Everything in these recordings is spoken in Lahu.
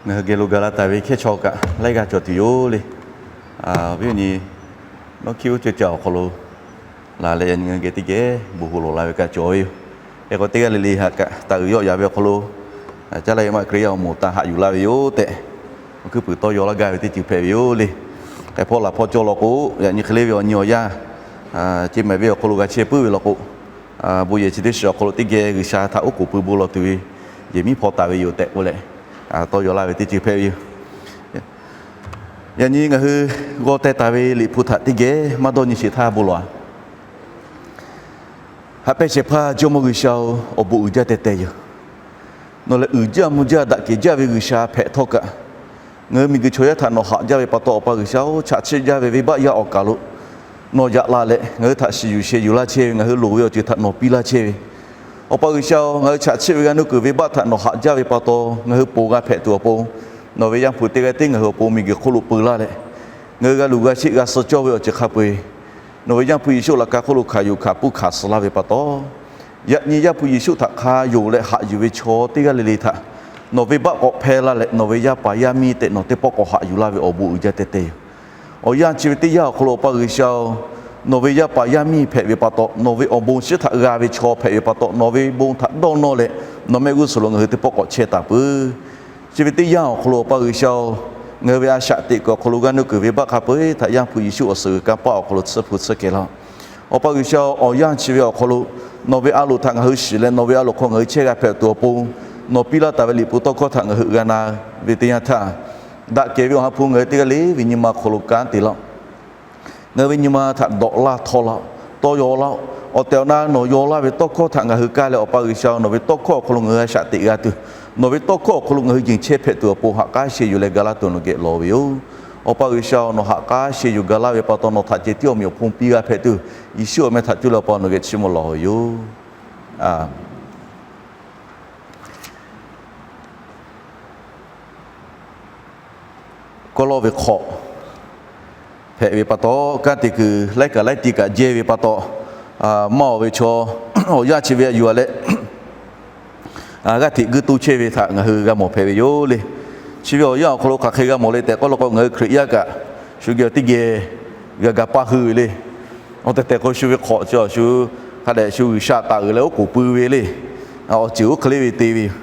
Ngaˬ hui geh lo gaˬ la taˍ ve hkehˇ chaw kaꞈ laiˉ g'aˇ cawˬ tuˬ yoˬ le. Awˬ viˉ awˬ nyi, nawˉ hkiˆ uˉ ceuˇ caˬ awˬ hk'aw lo laˬ leh yaꞈ nyi ngaˬ hui geh teˇ geh bon hawˉ lawˬ la ve kaꞈ cawˬ ve yoˬ. Hk'e k'o teˇ g'aˇ le le haꞈ kaꞈ taˍ uiˍ yawˆ yaˍ ve awˬ hk'aw lo, caˉ laˇ ve maˇ Hkriꞈ yaˇ awˬ moˍ taˇ haꞈ yuˬ laˇ ve yoˬ tehꞈ, awˬ hkuiˉ puiˍ tawˇ yaw laˇ gaˇ ve teˇ ceuˬ hpehꞈ ve yoˬ le. K'ai hpawˇ laˬ hpawˇ cawˇ law k'o, yaꞈ nyi hk'e le ve awˬ nyi awˬ yanˇ, ceˇ mehˍ ve awˬ hk'aw lo g'a chehˇ puiˉ ve law k'o, bon yehˬ chi teˇ shiˍ awˬ hk'aw lo teˇ geh G'uiˬsha htaꞈ oˉ k'oˍ pui bon lawˬ tuˬ ve yehˬ miˉ hpaw taˍ ve yoˬ tehꞈ k'oˆ leh, tawˇ yaw laˇ ve teˇ ceuˬ hpehꞈ ve yoˬ. Yaꞈ nyi ngaˬ hui g'aw teh taˍ ve Liꞈ hpu htaꞈ teˇ geh maˇ dawˇ nyi sheˍ htaˇ bon lawˬ-a. Haꞈ pehnˇ shehˍ hpaˇ Jawˇmawˇ G'uiˬsha-oˬ, awˬ bon uiˍ jaˇ teh teh yoˬ. Nawˬ lehˬ uiˍ jaˇ mvuh jaˇ daꞈ kehˬ jaˇ ve G'uiˬsha hpehꞈ htawˇ kaꞈ, ngaˬ hui miˬguiˬ chaw yaˇ htaꞈ nawˬ haꞈ jaˇ ve pa taw, Awˬ pa G'uiˬsha-oˬ, chaꞈ chiˆ jaˇ ve venˇbaˆ yaˇ awˬ kaˬ lo nawˬ yaꞈ la leh, ngaˬ hui htaꞈ shiˍ yuˬ sheh yuˬ laˇ chehˇ ve, ngaˬ hui loˍ ve awˬ ceuˬ htaꞈ nawˬ piˇ laˇ chehˇ ve, Awˬ pa G'uiˬsha-oˬ, ngaˬ hui chaꞈ chiˆ ve g'a nuˇ kuiˬ venˇbaˆ htaꞈ nawˬ haꞈ jaˇ ve pa taw, ngaˬ hui ponˬ g'a hpehꞈ tuˬ awˬ pon, nawˬ ve Yaˇ hpu teˇ g'aˇ tiˉ ngaˬ hui awˬ pon miˬguiˬ hk'oˆ lo peu laˇ leh, ngaˬ hui g'a luˬ g'a sheˆ g'a suh cawˇ ve awˬ ceuˬ hk'a peu-eˬ nawˬ ve Yaˇ hpu Yeˍsuˆ laꞈ ka hk'oˆ lo hkanˍ yuˬ hkanˍ pfuhˇ hkanˍ suh laˇ ve pa taw, yaꞈ nyi Yaˇ hpu Yeˍsuˆ htaꞈ hk'a yonˍ leh haꞈ yuˬ ve chaw teˇ g'aˇ le le htaꞈ nawˬ venˇbaˆ k'awꞈ hpehˇ laˇ leh, nawˬ ve yaˇ paˍ yaˇ miˇ tehꞈ nawˬ teˇ pawˆ k'awꞈ haꞈ yuˬ laˇ ve awˬ bon uiˍ jaˇ teh teh yoˬ. Awˬ yanˇ chi ve teˇ yanˇ awˬ hk'aw lo Awˬ pa G'uiˬsha-oˬ, nawˬ ve yaˇ paˍ yaˇ miˇ hpehꞈ ve pa taw, nawˬ ve awˬ bon shiˉ htaꞈ g'a ve chaw hpehꞈ ve pa taw, nawˬ ve bon htaꞈ dawˇ nawˇ leh nawˬ mehˆ g'uˇ suhˍ lo ngaˬ hui teˇ pawˆ k'awꞈ chehˇ taˍ peuˬ. Chi ve teˇ yanˇ awˬ hk'aw lo Awˬ pa G'uiˬsha-oˬ, ngaˬ hui ve a shaꞈ teꞈ kuiˬ awˬ hk'aw lo g'a nuˇ kuiˬ venˇbaˆ hk'a peu-eˬ htaꞈ Yaˇ hpu Yeˍsuˆ awˬ suhˍ g'uiˬ kanˇ paˆ awˬ hk'aw lo tsuhˇ hpu tsuhˇ kehˬ laˇ. Awˬ pa G'uiˬsha-oˬ, awˬ yanˇ chi ve awˬ hk'aw lo nawˬ ve a loˍ htaꞈ ngaˬ hui shiˍ leh nawˬ ve a loˍ hk'aw ngaˬ hui chehˇ g'a hpehꞈ tuˬ awˬ pon, nawˬ piˇ laˇ taˍ ve Liꞈ hpu tawˇ hkawˇ htaꞈ ngaˬ hui g'a na ve teˇ yanˇ htaˇ, daꞈ kehˬ ve awˬ ha hpu ngaˬ hui teˇ g'aˇ le ve nyi ma hk'aw lo kanˉ te laˇ-oˆ. Ngaˬ hui ve nyi ma htaꞈ dawꞈ laˇ htawˇ laˇ-oˆ, tawˇ yaw laˇ-oˆ. Awˬ tehˬ awˬ na nawˬ yaw laˇ ve tawˇ hkawˇ htaꞈ ngaˬ hui kaˇ leh, Awˬ pa G'uiˬsha-oˬ, nawˬ ve tawˇ hkawˇ awˬ hk'aw lo ngaˬ hui a shaꞈ teꞈ g'a tuˬ, nawˬ ve tawˇ hkawˇ awˬ hk'aw lo ngaˬ hui yeˬ chehˇ hpehꞈ tuˬ awˬ pon ha k'aˉ sheh yuˬ leh ga laˇ tuˬ nawˬ geh lawˬ ve yoˬ. Awˬ pa G'uiˬsha-oˬ, nawˬ ha k'aˉ sheh yuˬ ga laˇ ve pa taw, nawˬ htaꞈ ceh tiˉ awˬ meꞈ awˬ hponˇ piˇ g'a hpehꞈ tuˬ, Yeˍsuˆ awˬ meh htaꞈ cuˇ leh Awˬ pa nawˬ geh chiˇ mvuh lawˬ ve yoˬ. Kawˇ lawˇ ve hk'awꞈ hpehꞈ ve pa taw, kanˉ te kuiˬ laiˉ kaꞈ laiˉ ti kaꞈ jehˇ ve pa taw, maˇ awˬ ve chaw awˬ yanˇ chi ve aꞈ yuˬ-a leh, g'aˇ hteꞈ guiˇ toˇ chehˇ ve htaꞈ ngaˬ hui g'a mawˬ hpehꞈ ve yoˬ le. Chi ve awˬ yanˇ awˬ hk'aw lo hk'aˬ hk'e g'a mawˬ le tehꞈ k'oˆ law k'o, ngaˬ hui Hkriꞈ yaˇ kaꞈ shu geh teˇ geh g'a ga paˇ hui ve le. Awˬ tehˬ tehˬ k'o, shu ve hk'awꞈ chi awˬ shu hk'a dehꞈ shu G'uiˬsha taˍ uiˍ leh oˉ k'oˍ pui ve le. Awˬ ceuˬ oˇ hk'e le ve te ve yoˬ.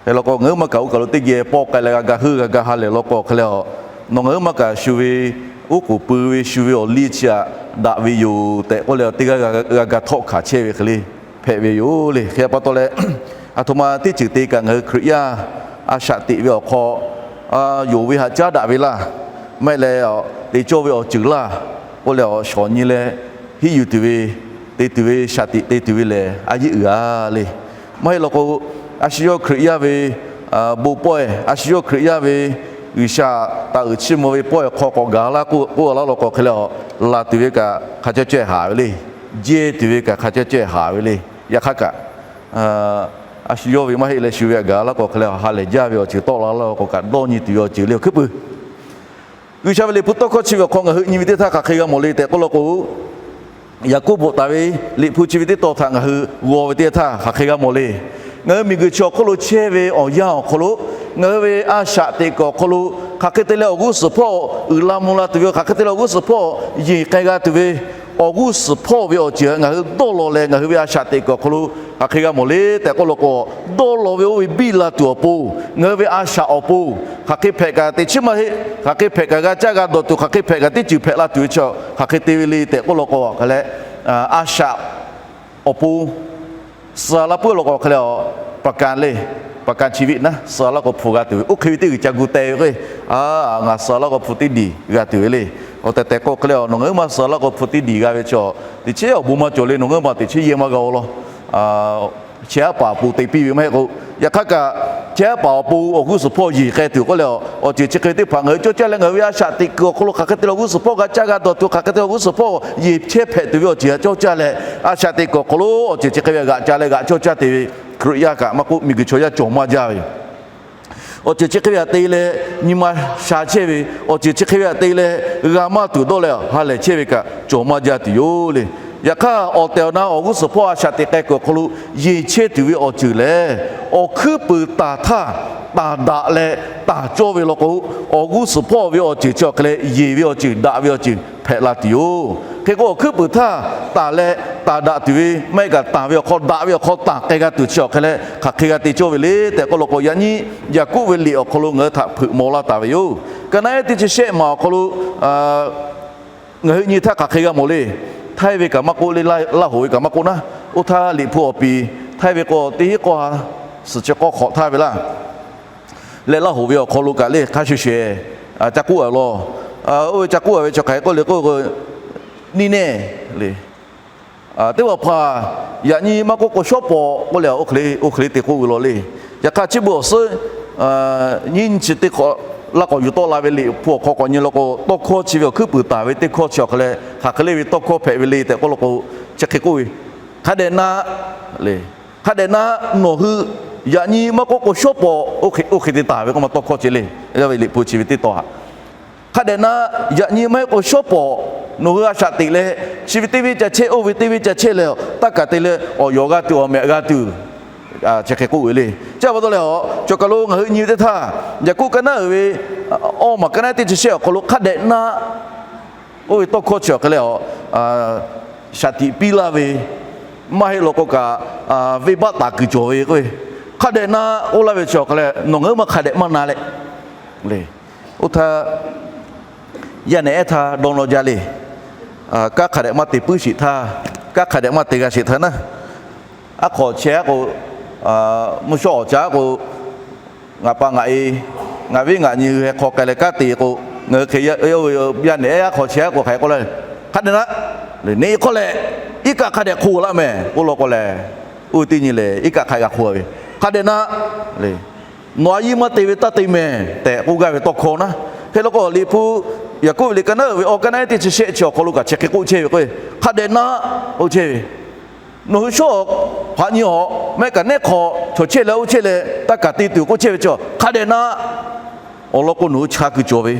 Hk'e law k'o, ngaˬ huiˉ maˇ kaꞈ oˇ kaˬ lo teˇ geh pawˆ k'ai leh g'a ga hui g'a ga ha lehˬ law k'o, hk'e leh a, nawˬ ngaˬ huiˉ maˇ kaꞈ shu ve oˉ k'oˍ pui ve shu ve awˬ liˇ chi aꞈ daꞈ ve yoˬ tehꞈ k'oˆ leh, teˇ g'aˇ g'a ga htawˆ hkanˍ chehˇ ve hk'e le hpehꞈ ve yoˬ le. Hk'e pa taw leh, aˬ htoꞈ ma teˇ ceuˬ te kaꞈ ngaˬ hui Hkriꞈ yaˇ a shaꞈ teꞈ ve awˬ hk'aw, yonˍ ve haꞈ caˉ daꞈ ve laˇ, maˇ heˆ leh te cawˇ ve awˬ ceuˬ laˇ k'oˆ leh, awˬ shawˍ nyi leh hiˉ yuˬ tuˬ ve, te tuˬ ve, shaꞈ teꞈ te tuˬ ve lehˬ, a yeˆ uiˍ a le. Maˇ heˆ law k'o, a shu yawˇ Hkriꞈ yaˇ ve bon pawehˇ, a shu yawˇ Hkriꞈ yaˇ ve G'uiˬsha taˍ uiˍ chiˇ mvuh ve pawehˇ awˬ hk'aw k'awꞈ gaˬ laˇ k'oˆ laˇ law k'o, hk'e leh a, laˬ tuˬ ve kaꞈ hk'a cawˇ cawehˇ haˍ ve le. Jehˇ tuˬ ve kaꞈ hk'a cawˇ cawehˇ haˍ ve le. Yaꞈ hk'aˇ kaꞈ, a shu yawˇ ve maˇ heˆ leh shu ve aꞈ gaˬ laˇ k'o, hk'e leh a ha lehˬ jaˇ ve awˬ ceuˬ tawˆ la laˇ law k'o kaꞈ, dawˇ nyi tuˬ ve awˬ ceuˬ le awˬ hkuiˉ puiˍ. G'uiˬsha ve Liꞈ hpu tawˇ hkawˇ chi ve awˬ hk'aw ngaˬ hui nyi ve teˇ htaˇ hk'aˬ hk'e g'a mawˬ le tehꞈ k'oˆ law k'o, Yaˍkoˆ bvuhꞈ taˍ ve Liꞈ hpu chi ve teˇ tawn htaꞈ ngaˬ hui g'aw ve teˇ htaˇ hk'aˬ hk'e g'a mawˬ le. Ngaˬ hui miˬguiˬ chi awˬ hk'oˆ lo chehˇ ve awˬ yanˇ awˬ hk'aw lo, ngaˬ hui ve a shaꞈ teꞈ kuiˬ awˬ hk'aw lo hk'aˬ hk'e te leh awˬ g'uˇ suhˍ hpawˇ uiˍ la mvuh la tuˬ ve, hk'aˬ hk'e te leh awˬ g'uˇ suhˍ hpawˇ yeˬ k'ai g'a tuˬ ve, awˬ g'uˇ suhˍ hpawˇ ve awˬ ceuˬ ngaˬ hui dawˇ law leh, ngaˬ hui ve a shaꞈ teꞈ kuiˬ awˬ hk'aw lo hk'aˬ hk'e g'a mawˬ le tehꞈ k'oˆ law k'o, dawˇ law ve oˇ ve biˇ la tuˬ awˬ pon, ngaˬ hui ve a shaꞈ awˬ pon hk'aˬ hk'e hpehꞈ kaꞈ teꞈ chiˉ maˇ heˆ. Hk'aˬ hk'e hpehꞈ kaꞈ g'a caˇ g'a dawˬ tuˬ, hk'aˬ hk'e hpehꞈ kaꞈ teˇ ceuˬ hpehꞈ la tuˬ ve chi hk'aˬ hk'e te ve le tehꞈ k'oˆ law k'o, hk'aˬ leh a shaꞈ awˬ pon suh laˇ puiˉ law k'o, hk'e leh a, paˍ kaˍ le, paˍ kaˍ chi ve naˉ suh laˇ k'o hpu g'a tuˬ ve, oˇ hk'e ve teˇ g'uiˬ ca gu teh ve k'o, a, ngaˬ suh laˇ k'o hpu teˇ diˬ g'a tuˬ ve le. Awˬ tehˬ tehˬ k'o, hk'e leh a, nawˬ ngaˬ huiˉ ma suh laˇ k'o hpu teˇ diˬ g'a ve chi, teꞈ chiˉ awˬ bon maˇ cawˬ le, nawˬ ngaˬ huiˉ ma teꞈ chiˉ yehˇ maˇ g'a-o law. Chehˇ aˉ paˍ awˬ pon te piˇ ve maˇ heˆ k'o, yaꞈ hk'aˇ kaꞈ chehˇ aˉ paˍ awˬ pon awˬ g'uˇ suhˍ hpawˇ yeˬ k'ai tuˬ k'oˆ leh, awˬ ceuˬ chi hk'e ve teˇ hpaˍ ngaˬ hui cawˇ caˇ leh, ngaˬ hui ve a shaꞈ teꞈ kuiˬ awˬ hk'aw lo hk'aˬ hk'e te leh awˬ g'uˇ suhˍ hpawˇ g'a caˇ g'a dawˬ tuˬ, hk'aˬ hk'e te leh awˬ g'uˇ suhˍ hpawˇ yeˬ chehˇ hpehꞈ tuˬ ve awˬ ceuˬ htaꞈ cawˇ caˇ leh, a shaꞈ teꞈ kuiˬ awˬ hk'aw lo awˬ ceuˬ chi hk'e ve g'aꞈ ca leh g'aꞈ cawˇ caˇ te ve, Hkriꞈ yaˇ kaꞈ maˇ k'oˆ, miˬguiˬ chaw yaˇ cawˬ maˇ jaˇ ve yoˬ. Awˬ ceuˬ chi hk'e ve htaꞈ te leh nyi ma sha chehˇ ve, awˬ ceuˬ chi hk'e ve htaꞈ te leh g'a maˇ tuˬ dawˇ leh ha lehˬ chehˇ ve kaꞈ cawˬ maˇ jaˇ tuˬ yoˬ le. Yaꞈ hk'aˇ, awˬ tehˬ awˬ na awˬ g'uˇ suhˍ hpawˇ a shaꞈ teꞈ k'ai kuiˬ awˬ hk'aw lo yeˬ chehˇ tuˬ ve awˬ ceuˬ lehˬ, awˬ hkuiˉ puiˍ taˍ htaˇ taˍ daꞈ leh taˍ cawˇ ve law k'o, awˬ g'uˇ suhˍ hpawˇ ve awˬ ceuˬ chi awˬ hk'e leh yeˬ ve awˬ ceuˬ, daꞈ ve awˬ ceuˬ hpehꞈ la tuˬ yoˬ. Hk'e k'o, awˬ hkuiˉ puiˍ htaˇ taˍ leh taˍ daꞈ tuˬ ve maˇ heˆ kaꞈ, taˍ ve awˬ hk'aw, daꞈ ve awˬ hk'aw taˍ k'ai g'a tuˬ chi awˬ hk'e leh hk'aˬ hk'e g'a te cawˇ ve le tehꞈ k'oˆ law k'o, yaꞈ nyi Yaˍkoˆ ve liꞈ awˬ hk'aw lo ngaˬ hui htaꞈ hpeuꞈ maw laˇ taˍ ve yoˬ. Ka naˆ ehˉ teˇ chi shehˆ maˬ awˬ hk'aw lo ngaˬ hui nyi htaˇ hk'aˬ hk'e g'a mawˬ le. Htaiˇ ve kaꞈ maˇ k'oˆ le, Laˇ hoˍ ve kaꞈ maˇ k'oˆ naˉ, oˇ htaˇ Liꞈ hpu awˬ piˍ, Htaiˇ ve k'o teˇ hinˉ k'awˇ ha suhˍ chi k'awˇ hk'awꞈ htaˇ ve laˇ leh, Laˇ hoˍ ve awˬ hk'aw lo kaꞈ le hk'a shuˍ shehˍ ca k'oˆ a law. Oˇ ve ca k'oˆ a ve chi hk'aˬ hk'e k'oˆ le k'oˆ k'o, niˇ nehˇ le. Teˇ hpaˍ hpaˍ yaꞈ nyi maˇ k'oˆ k'o, shawˉ pawˍ k'oˆ leh, oˇ hk'e le oˇ hk'e le te k'oˆ ve law le. Yaꞈ hk'aˇ, chi beuꞈ awˬ suhˉ nyiˇ nyi chi teˇ hk'awꞈ laˇ k'awꞈ yuˬ tawˆ la ve Liꞈ hpu awˬ hk'aw k'awꞈ nyi law k'o, tawˇ hkawˇ chi ve awˬ hkuiˉ puiˍ taˍ ve teˇ hkawˇ chi awˬ hk'e leh hk'aˬ hk'e le ve tawˇ hkawˇ hpehꞈ ve le tehꞈ k'oˆ law k'o, chi hk'e k'oˆ ve, hk'a dehꞈ na le, hk'a dehꞈ na nawˬ hui yaꞈ nyi maˇ k'oˆ k'o, shawˉ pawˍ oˇ hk'e te taˍ ve k'oˆ ma tawˇ hkawˇ chi le. Liꞈ hpu chi ve teˇ taw haꞈ hk'a dehꞈ na, yaꞈ nyi maˇ heˆ k'o shawˉ pawˍ nawˬ hui a shaꞈ teꞈ leh, chi ve teˇ venˇ ca chehˇ, oˇ ve teˇ venˇ ca chehˇ leh, taˇ kaˍ te leh awˬ yawˬ g'a tuˬ, awˬ mehꞈ g'a tuˬ, chi hk'e k'oˆ ve le. Chi pa taw leh, a cawˬ kaˬ lo ngaˬ hui nyi ve teˇ htaˇ, Yaˍkoˆ ka naˆ uiˍ ve awˇ maˬ ka naˆ ehˉ teˇ chi shehˆ awˬ hk'aw lo hk'a dehꞈ na oˇ ve tawˇ hkawˇ chi awˬ hk'e leh, shaˍ tiꞈ piˇ laˇ ve, maˇ heˆ law k'o kaꞈ, venˇ baˆ taˍ kuiˬ cawˬ ve k'oˆ ve, hk'a dehꞈ na k'oˆ laˇ ve chi awˬ hk'e leh, nawˬ ngaˬ hui maˇ hk'a dehꞈ maˇ na leh le. Oˇ htaˇ yaˇ nehˬ ehˉ htaˇ dawˇ nawˇ jaˇ le. Kanˉ hk'a dehꞈ maˇ te puiˉ sheˍ htaˇ, kanˉ hk'a dehꞈ maˇ te g'a sheˍ htaˇ naˉ, aˉ hk'awꞈ chehˇ aˉ k'o, mvuhˇ shawˉ awˍ ca aˉ k'o, ngaˬ pa ngaˬ e, ngaˬ viˉ ngaˬ nyi hui heh hk'aw k'ai leh kanˉ te k'o, ngaˬ hui hk'e yaˇ nehˬ ehˉ aˉ hk'awꞈ chehˇ aˉ k'o hk'aˬ hk'e k'oˆ le, hk'a dehꞈ na le, neꞈ hk'aw leh iˉ kaˆ hk'a dehꞈ hk'o laˇ mehˍ k'oˆ law k'o leh, oˇ ve teˇ nyi lehˬ iˉ kaˆ hk'a g'a hk'o ve, hk'a dehꞈ na le, nawˬ a yiˇ maˇ te ve taˇ te mehˍ tehꞈ k'oˆ gaˇ ve tawˇ hkawˇ naˉ. Hk'e law k'o, Liꞈ hpu Yaˍkoˆ ve liꞈ ka naˆ uiˍ ve awˇ ka naˆ ehˉ teˇ chi shehˆ chi awˬ hk'aw lo kaꞈ chi hk'e k'oˆ chehˇ ve k'o, hk'a dehꞈ na k'oˆ chehˇ ve, nawˬ hui shawˉ hpaꞈ nyi awˬ mehˆ kaꞈ nehˉ hk'aw chaw chehˇ leh oˇ chehˇ leh taˇ kaˍ te tuˬ k'oˆ chehˇ ve chi hk'a dehꞈ na, awˬ lawn k'o nawˬ hui cha kuiˬ cawˬ ve,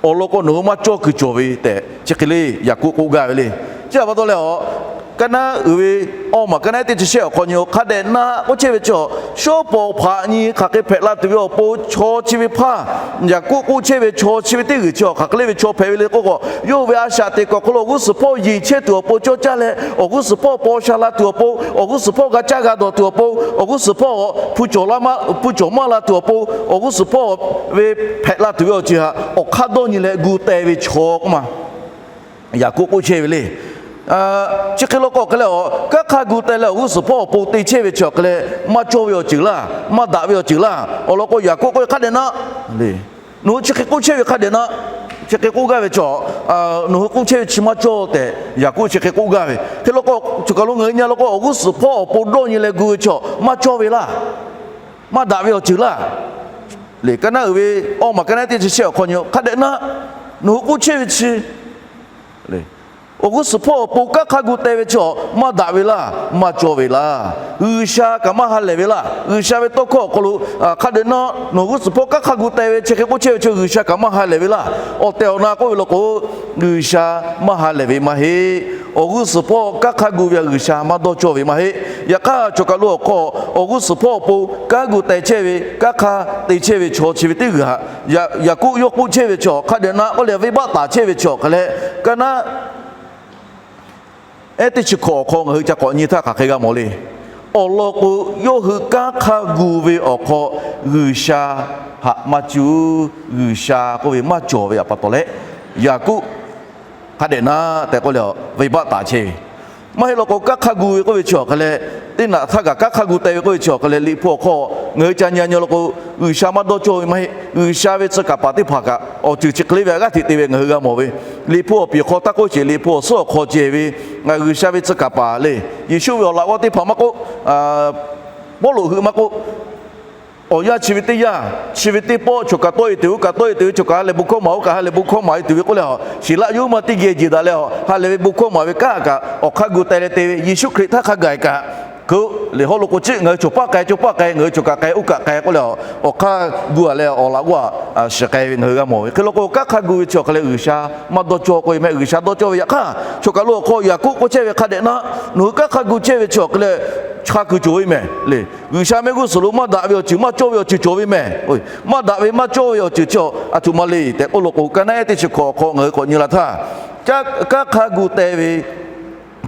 awˬ lawn k'o nawˬ hui maˇ cawˇ kuiˬ cawˬ ve tehꞈ chi hk'e le Yaˍkoˆ k'oˆ gaˇ ve le. Chi pa taw leh, a ka naˆ uiˍ ve awˇ maˬ ka naˆ ehˉ teˇ chi shehˆ awˬ hk'aw nyi hk'a dehꞈ na k'oˆ chehˇ ve chi, shawˉ pawˍ hpaꞈ nyi hk'aˬ hk'e hpehꞈ la tuˬ ve awˬ pon chaw chi ve hpaˇ, Yaˍkoˆ k'oˆ chehˇ ve chaw chi ve teˇ g'uiˬ chi hk'aˬ hk'e le ve chaw hpehꞈ ve le k'oˆ k'o, yawˇ hui ve a shaꞈ teꞈ kuiˬ awˬ hk'aw lo awˬ g'uˇ suhˍ hpawˇ yeˬ chehˇ tuˬ awˬ pon cawˇ caˇ leh, awˬ g'uˇ suhˍ hpawˇ paw sha la tuˬ awˬ pon, awˬ g'uˇ suhˍ hpawˇ g'a caˇ g'a dawˬ tuˬ awˬ pon, awˬ g'uˇ suhˍ hpawˇ hpu cawˬ maˇ la tuˬ awˬ pon, awˬ g'uˇ suhˍ hpawˇ ve hpehꞈ la tuˬ ve awˬ ceuˬ htaꞈ awˬ hk'aˇ dawˇ nyi leh gu teh ve chaw k'oˆ ma Yaˍkoˆ k'oˆ chehˇ ve le. Chi hk'e law k'o hk'e leh, a kanˉ hk'aˇ gu teh leh awˬ g'uˇ suhˍ hpawˇ awˬ pon te chehˇ ve chi awˬ hk'e leh, maˇ cawˇ ve awˬ ceuˬ laˇ, maˇ daꞈ ve awˬ ceuˬ laˇ. Awˬ lawn k'o Yaˍkoˆ k'oˆ ve hk'a dehꞈ na le, nawˬ hui chi hk'e k'oˆ chehˇ ve hk'a dehꞈ na, chi hk'e k'oˆ gaˇ ve chi, nawˬ hui k'oˆ chehˇ ve chi maˇ cawˇ tehꞈ Yaˍkoˆ chi hk'e k'oˆ gaˇ ve. Hk'e law k'o, choˬ kaˬ lo ngaˬ hui nyi law k'o, awˬ g'uˇ suhˍ hpawˇ awˬ pon dawˇ nyi leh gu ve chi maˇ cawˇ ve laˇ, maˇ daꞈ ve awˬ ceuˬ laˇ le. Ka naˆ uiˍ ve awˇ maˬ ka naˆ ehˉ teˇ chi shehˆ awˬ hk'aw nyi hk'a dehꞈ na, nawˬ hui k'oˆ chehˇ ve chi awˬ g'uˇ suhˍ hpawˇ awˬ pon kanˉ hk'aˇ gu teh ve chi maˇ daꞈ ve laˇ, maˇ cawˇ ve laˇ, G'uiˬsha kaꞈ maˇ ha lehˬ ve laˇ. G'uiˬsha ve tawˇ hkawˇ awˬ hk'aw lo hk'a dehꞈ na, nawˬ g'uˇ suhˍ hpawˇ kanˉ hk'aˇ gu teh ve chi hk'e k'oˆ chehˇ ve chi G'uiˬsha kaꞈ maˇ ha lehˬ ve laˇ. Awˬ tehˬ awˬ na k'oˆ ve law k'o, G'uiˬsha maˇ ha lehˬ ve maˇ heˆ. Awˬ g'uˇ suhˍ hpawˇ kanˉ hk'aˇ gu ve htaꞈ G'uiˬsha maˇ dawˇ cawˇ ve maˇ heˆ. Yaꞈ hk'aˇ, choˬ kaˬ lo awˬ hk'aw awˬ g'uˇ suhˍ hpawˇ awˬ pon kanˉ gu teh chehˇ ve, kanˉ hk'aˇ te chehˇ ve chaw chi ve teˇ g'uiˬ htaꞈ Yaˍkoˆ yawˇ k'oˆ chehˇ ve chi hk'a dehꞈ na k'oˆ leh, venˇ baˆ taˍ chehˇ ve chi awˬ hk'e leh, ka naˆ ehˉ teˇ chi hkawꞈ awˬ hk'aw ngaˬ hui ca k'awꞈ nyi htaˇ hk'aˬ hk'e g'a mawˬ le. Awˬ lawn k'o, yawˇ hui kanˉ hk'aˇ gu ve awˬ hk'aw G'uiˬsha htaꞈ maˇ cuˇ, G'uiˬsha k'oˆ ve maˇ cawˬ ve pa taw leh, Yaˍkoˆ hk'a dehꞈ na tehꞈ k'oˆ leh, venˇ baˆ taˍ chehˇ ve. Maˇ heˆ law k'o, kanˉ hk'aˇ gu ve k'oˆ ve chi awˬ hk'e leh, teˇ naꞈ htaˇ kaꞈ kanˉ hk'aˇ gu teh ve k'oˆ ve chi awˬ hk'e leh, Liꞈ hpu awˬ hk'aw ngaˬ hui ca nyi nyi law k'o, G'uiˬsha maˇ dawˇ cawˇ ve maˇ heˆ. G'uiˬsha ve tcuh kaˍ paˍ teˇ hpaˍ kaꞈ awˬ ceuˬ chi hk'e le ve htaꞈ g'aˇ hteꞈ te ve ngaˬ hui g'a mawˬ ve. Liꞈ hpu awˬ piˍ hk'aw taˇ k'oˆ sheˍ, Liꞈ hpu awˬ suhˉ awˬ hk'aw cehˬ ve G'uiˬsha ve tcuh kaˍ paˍ le, Yeˍsuˆ ve awˬ laꞈ g'awˇ teˇ hpaˍ maˇ k'oˆ, Pawˇluꞈ hui maˇ k'oˆ, awˬ yanˇ chi ve teˇ yanˇ, chi ve teˇ pawˆ, choˬ kaˬ tawˆ e tuˬ, oˇ kaˬ tawˆ e tuˬ ve, choˬ kaˬ ha lehˬ bon hkawˇ maˍ, oˇ kaˬ ha lehˬ bon hkawˇ maˍ e tuˬ ve k'oˆ leh, a shiˍ laꞈ yuˇ maˇ teˇ geh jeˬ daꞈ leh, a ha lehˬ ve bon hkawˇ maˍ ve kanˉ kaꞈ awˬ hk'aˇ gu teh leh te ve, Yeˍsuˆ Hkriꞈ htaˇ hk'a gaˬ kaꞈ Hkeuꞈ le, haw loꞈ k'oˍ ciˉ ngaˬ hui cawˬ paˆ k'ai, cawˬ paˆ k'ai, ngaˬ hui cawˬ kaꞈ k'ai, oˇ kaꞈ k'ai k'oˆ leh, awˬ hk'aˇ gu-a leh awˬ laꞈ g'awˇ-a shiˍ k'ai ve ngaˬ hui g'a mawˬ ve. Hk'e law k'o, kanˉ hk'a gu ve chi awˬ hk'e leh G'uiˬsha maˇ dawˇ cawˇ k'oˆ ve mehˆ. G'uiˬsha dawˇ cawˇ ve yaꞈ hk'aˇ, choˬ kaˬ lo awˬ hk'aw Yaˍkoˆ k'oˆ chehˇ ve hk'a dehꞈ na, nawˬ hui kanˉ hk'a gu chehˇ ve chi awˬ hk'e leh hk'a kuiˬ cawˬ ve mehˍ le. G'uiˬsha mehˆ g'uˇ suhˍ lo maˇ daꞈ ve awˬ ceuˬ, maˇ cawˇ ve awˬ ceuˬ cawˬ ve mehˍ. Maˇ daꞈ ve maˇ cawˇ ve awˬ ceuˬ chi aˬ htoꞈ ma le tehꞈ k'oˆ law k'o, ka naˆ ehˉ teˇ chi hkawꞈ awˬ hk'aw ngaˬ hui k'awꞈ nyi la htaˇ, kanˉ hk'a gu te ve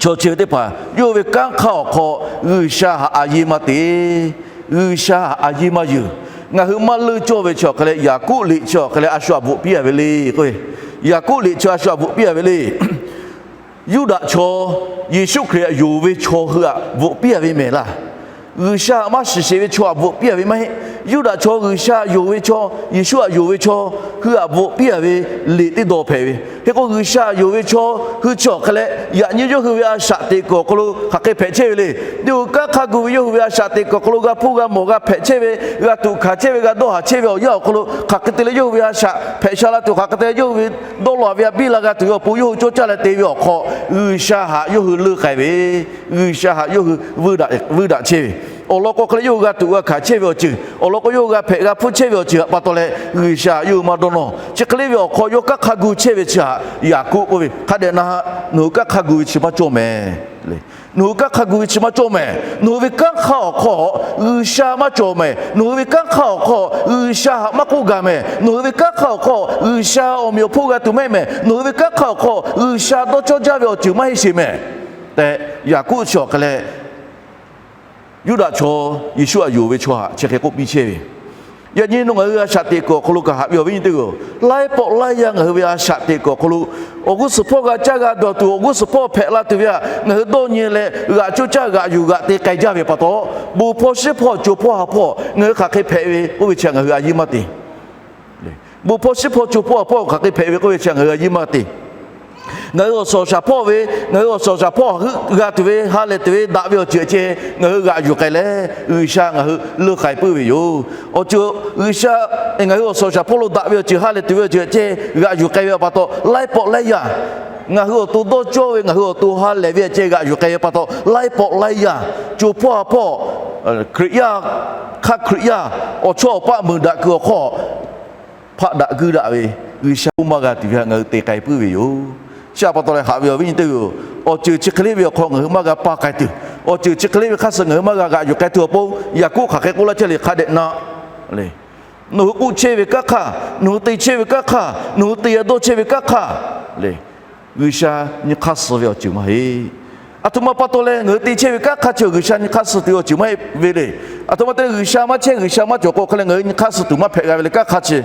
chaw chi ve teˇ hpaˍ yawˇ hui ve kanˉ hk'aˇ awˬ hk'aw G'uiˬsha htaꞈ a yeˇ maˇ te, G'uiˬsha htaꞈ a yeˇ maˇ yuˬ. Ngaˬ hui maˇ leunˇ cawˇ ve chi awˬ hk'e leh Yaˍkoˆ liꞈ chi awˬ hk'e leh a shu htaꞈ bvuhꞈ piˇ-a ve le k'o, Yaˍkoˆ liꞈ chi a shu htaꞈ bvuhꞈ piˇ-a ve le. Yuˇdaꞈ chaw Yeˍsuˆ Hkriꞈ htaꞈ yonˍ ve chaw hui htaꞈ bvuhꞈ piˇ-a ve mehˍ laˇ. G'uiˬsha htaꞈ maˇ shiˍ sheˍ ve chaw htaꞈ bvuhꞈ piˇ-a ve maˇ heˆ. Yuˇdaꞈ chaw G'uiˬsha htaꞈ yonˍ ve chaw, Yeˍsuˆ htaꞈ yonˍ ve chaw hui htaꞈ bvuhꞈ piˇ-a ve liꞈ teˇ dawˇ hpehꞈ ve. Hk'e k'o, G'uiˬsha htaꞈ yonˍ ve chaw hui chi awˬ hk'e leh yaꞈ nyi yawˇ hui ve a shaꞈ teꞈ kuiˬ awˬ hk'aw lo hk'aˬ hk'e hpehꞈ chehˇ ve le. Yawˇ hui kanˉ hk'a gu ve yawˇ hui ve a shaꞈ teꞈ kuiˬ awˬ hk'aw lo g'a hpuˇ g'a mawˬ g'a hpehꞈ chehˇ ve, g'a tuꞈ hkanˍ chehˇ ve, g'a dawˇ haˍ chehˇ ve awˬ yanˇ awˬ hk'aw lo hk'aˬ hk'e te leh yawˇ hui ve a shaꞈ hpehꞈ sha la tuˬ, hk'aˬ hk'e te leh yawˇ hui ve dawˇ law ve a biˇ la g'a tuˬ ve awˬ pon yawˇ hui cawˇ caˇ leh te ve awˬ hk'aw, G'uiˬsha htaꞈ yawˇ hui leunˇ k'ai ve, G'uiˬsha htaꞈ yawˇ hui vuiˇ daꞈ chehˇ ve awˬ lawn k'o hk'e leh yawˇ hui g'a tuꞈ g'a hkanˍ chehˇ ve awˬ ceuˬ, awˬ lawn k'o yawˇ hui g'a hpehꞈ g'a hpuˇ chehˇ ve awˬ ceuˬ htaꞈ pa taw leh G'uiˬsha htaꞈ yawˇ hui maˇ dawˇ nawˇ. Chi hk'e le ve awˬ hk'aw yawˇ kanˉ hk'a gu chehˇ ve chi htaꞈ Yaˍkoˆ k'oˆ ve hk'a dehꞈ na, nawˬ hui kanˉ hk'a gu ve chi maˇ cawˇ mehˍ. Nawˬ hui kanˉ hk'a gu ve chi maˇ cawˇ mehˍ. Nawˬ hui ve kanˉ hk'aˇ awˬ hk'aw G'uiˬsha maˇ cawˬ mehˍ. Nawˬ hui ve kanˉ hk'aˇ awˬ hk'aw G'uiˬsha htaꞈ maˇ k'oˆ gaˬ mehˍ. Nawˬ hui ve kanˉ hk'aˇ awˬ hk'aw G'uiˬsha awˬ meꞈ awˬ hponˇ g'a tuˬ mehˆ mehˍ. Nawˬ hui ve kanˉ hk'aˇ awˬ hk'aw G'uiˬsha dawˇ cawˇ jaˇ ve awˬ ceuˬ maˇ heˆ sheˍ mehˍ tehꞈ, Yaˍkoˆ chi awˬ hk'e leh Yuˇdaꞈ chaw Yeˍsuˆ htaꞈ yonˍ ve chaw htaꞈ chi hk'e k'oˆ piˇ chehˇ ve. Yaꞈ nyi nawˬ ngaˬ hui a shaꞈ teꞈ kuiˬ awˬ hk'aw lo kaꞈ haꞈ ve awˬ viˉ nyi teˇ hpaˍ-oˬ, laiˉ pawˆ laiˉ yaˇ ngaˬ hui ve a shaꞈ teꞈ kuiˬ awˬ hk'aw lo awˬ g'uˇ suhˍ hpawˇ g'a caˇ g'a dawˬ tuˬ, awˬ g'uˇ suhˍ hpawˇ hpehꞈ la tuˬ ve htaꞈ ngaˬ hui dawˇ nyi leh g'aꞈ coˇ caˇ g'aꞈ yuˬ g'aꞈ te k'ai jaˇ ve pa taw, bon hpawˇ shiˉ hpawˇ co hpawˇ ha hpawˇ ngaˬ hui hk'aˬ hk'e hpehꞈ ve k'oˆ ve chi htaꞈ ngaˬ hui a yeˇ maˇ te. Bon hpawˇ shiˉ hpawˇ co hpawˇ ha hpawˇ hk'aˬ hk'e hpehꞈ ve k'oˆ ve chi htaꞈ ngaˬ hui a yeˇ maˇ te. Ngaˬ hui awˬ suhˍ awˬ shaˍ hpawˇ ve, ngaˬ hui awˬ suhˍ awˬ shaˍ hpawˇ g'a tuˬ ve, ha lehˬ tuˬ ve, daꞈ ve awˬ ceuˬ ceh ngaˬ hui g'aꞈ yuˬ k'ai leh G'uiˬsha ngaˬ hui leunˇ k'ai puiˉ ve yoˬ. Awˬ ceuˬ G'uiˬsha ngaˬ hui awˬ suhˍ awˬ shaˍ hpawˇ lo daꞈ ve awˬ ceuˬ, ha lehˬ tuˬ ve awˬ ceuˬ ceh g'aꞈ yuˬ k'ai ve pa taw, laiˉ pawˆ laiˉ yaˇ ngaˬ hui awˬ to dawˇ cawˇ ve, ngaˬ hui awˬ to ha lehˬ ve awˬ ceh g'aꞈ yuˬ k'ai ve pa taw, laiˉ pawˆ laiˉ yaˇ co hpawˇ ha hpawˇ Hkriꞈ yaˇ, hk'aˇ Hkriꞈ yaˇ awˬ chawˇ awˬ paˆ meuˍ daꞈ kuiˬ awˬ hk'aw hpaˆ daꞈ guiˇ daꞈ ve, G'uiˬsha oˇ maˇ g'a tuˬ ve htaꞈ ngaˬ hui te k'ai puiˉ ve yoˬ. Chi htaꞈ pa taw leh haꞈ ve awˬ viˉ nyi teˇ hpaˍ-oˬ, awˬ ceuˬ chi hk'e le ve awˬ hk'aw ngaˬ hui maˇ g'a pa k'ai tuˬ, awˬ ceuˬ chi hk'e le ve hk'aˇ suh ngaˬ hui maˇ g'a g'aꞈ yuˬ k'ai tuˬ awˬ pon, Yaˍkoˆ hk'aˬ hk'e k'oˆ laˇ chehˇ le, hk'a dehꞈ na le. Nawˬ hui k'oˆ chehˇ ve kanˉ hk'aˇ, nawˬ hui te chehˇ ve kanˉ hk'aˇ, nawˬ hui te g'a dawˇ chehˇ ve kanˉ hk'aˇ le, G'uiˬsha nyi hk'aˇ suh ve awˬ ceuˬ maˇ heˆ. Aˬ htoꞈ ma pa taw leh ngaˬ hui te chehˇ ve kanˉ hk'aˇ chi G'uiˬsha nyi hk'aˇ suh tuˬ ve awˬ ceuˬ maˇ heˆ ve le. Aˬ htoꞈ ma te G'uiˬsha maˇ chehˇ, G'uiˬsha maˇ cawˬ k'o hk'e leh ngaˬ hui nyi hk'aˇ suh tuˬ maˇ hpehꞈ g'a ve le, kanˉ hk'aˇ chi.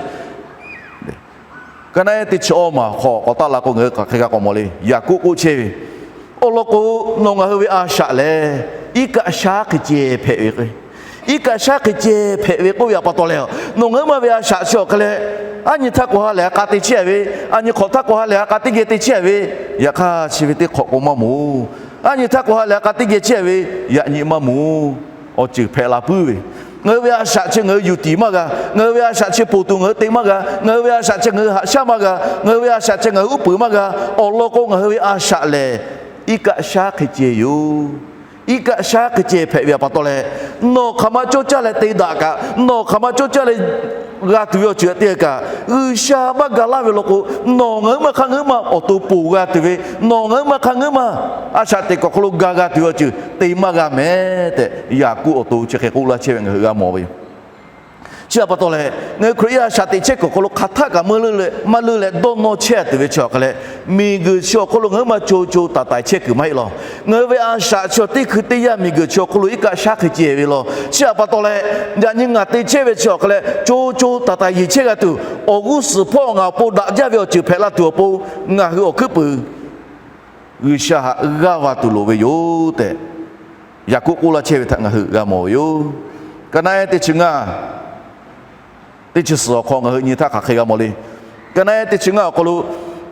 Ka naˆ ehˉ teˇ chi awˇ maˬ hk'aw k'awꞈ taˆ la k'o, ngaˬ hui hk'aˬ hk'e g'a k'awꞈ mawˬ le. Yaˍkoˆ k'oˆ chehˇ ve, awˬ lawn k'o, nawˬ ngaˬ hui ve a shaꞈ lehˬ iˉ kaˆ shaˉ hk'e ceh hpehꞈ ve k'o, iˉ kaˆ shaˉ hk'e ceh hpehꞈ ve k'oˆ ve pa taw leh, nawˬ ngaˬ hui ma ve a shaꞈ chi awˬ hk'e leh, aˉ nyi htaˇ k'o ha lehˬ a k'a te chehˇ ve, aˬ nyi hk'awꞈ htaˇ k'o ha lehˬ a k'a teˇ geh te chehˇ ve, yaꞈ hk'aˇ chi ve teˇ hk'awꞈ k'o maˇ moˍ. Aˉ nyi htaˇ k'o ha lehˬ a k'a teˇ geh chehˇ ve, yaꞈ nyi maˇ moˍ. Awˬ ceuˬ hpehꞈ la puiˉ ve, ngaˬ hui ve a shaꞈ chi ngaˬ hui yuˬ tiˍ maˇ g'a. Ngaˬ hui ve a shaꞈ chi ponˬ tuˬ ngaˬ hui te maˇ g'a. Ngaˬ hui ve a shaꞈ chi ngaˬ hui haꞈ shaˉ maˇ g'a. Ngaˬ hui ve a shaꞈ chi ngaˬ hui uˉ peunˍ maˇ g'a. Awˬ lawn k'o, ngaˬ hui ve a shaꞈ lehˬ iˉ kaˆ shaˉ hk'e ceh yoˬ. Iˉ kaˆ shaˉ hk'e ceh hpehꞈ ve pa taw leh, nawˬ hk'aˬ ma cawˇ caˇ leh te daꞈ kaꞈ, nawˬ hk'aˬ ma cawˇ caˇ leh g'a tuˬ ve awˬ ceuˬ htaꞈ te kaꞈ, G'uiˬsha maˇ ga laˇ ve law k'o, nawˬ ngaˬ hui ma hk'a ngeuˉ ma awˬ to ponˬ g'a tuˬ ve, nawˬ ngaˬ hui ma hk'a ngeuˉ ma a shaꞈ teꞈ kuiˬ awˬ hk'aw lo ga g'a tuˬ ve awˬ ceuˬ te maˇ g'a mehˍ tehꞈ, Yaˍkoˆ awˬ to chi hk'e k'oˆ laˇ chehˇ ve ngaˬ hui g'a mawˬ ve yoˬ. Chi htaꞈ pa taw leh, ngaˬ hui Hkriꞈ yaˇ a shaꞈ teꞈ chehˇ kuiˬ awˬ hk'aw lo hk'aˬ htaˆ kaꞈ maˇ leuˆ leh, maˇ leuˆ leh dawˇ nawˇ chehˇ tuˬ ve chi awˬ hk'e leh, miˬguiˬ chi awˬ hk'aw lo ngaˬ hui ma co co taiˍ taiˍ chehˇ kuiˬ maˇ heˆ law. Ngaˬ hui ve a shaꞈ chi teˇ hkui teˇ yanˇ miˬguiˬ chi awˬ hk'aw lo iˉ kaˆ shaˉ hk'e ceh ve law. Chi htaꞈ pa taw leh, yaꞈ nyi ngaˬ te chehˇ ve chi awˬ hk'e leh co co taiˍ taiˍ yeˬ chehˇ g'a tuˬ, awˬ g'uˇ suhˍ hpawˇ ngaˬ awˬ pon daꞈ jaˇ ve awˬ ceuˬ hpehꞈ la tuˬ awˬ pon, ngaˬ hui awˬ hkuiˉ puiˍ G'uiˬsha htaꞈ g'aˇ va tuˬ loˍ ve yoˬ tehꞈ, Yaˍkoˆ k'oˆ laˇ chehˇ ve htaꞈ ngaˬ hui g'a mawˬ ve yoˬ. Ka naˆ ehˉ teˇ chi ngaˇ, teˇ chi suhˍ awˬ hk'aw ngaˬ hui nyi htaˇ hk'aˬ hk'e g'a mawˬ le. Ka naˆ ehˉ teˇ chi ngaˇ awˬ hk'aw lo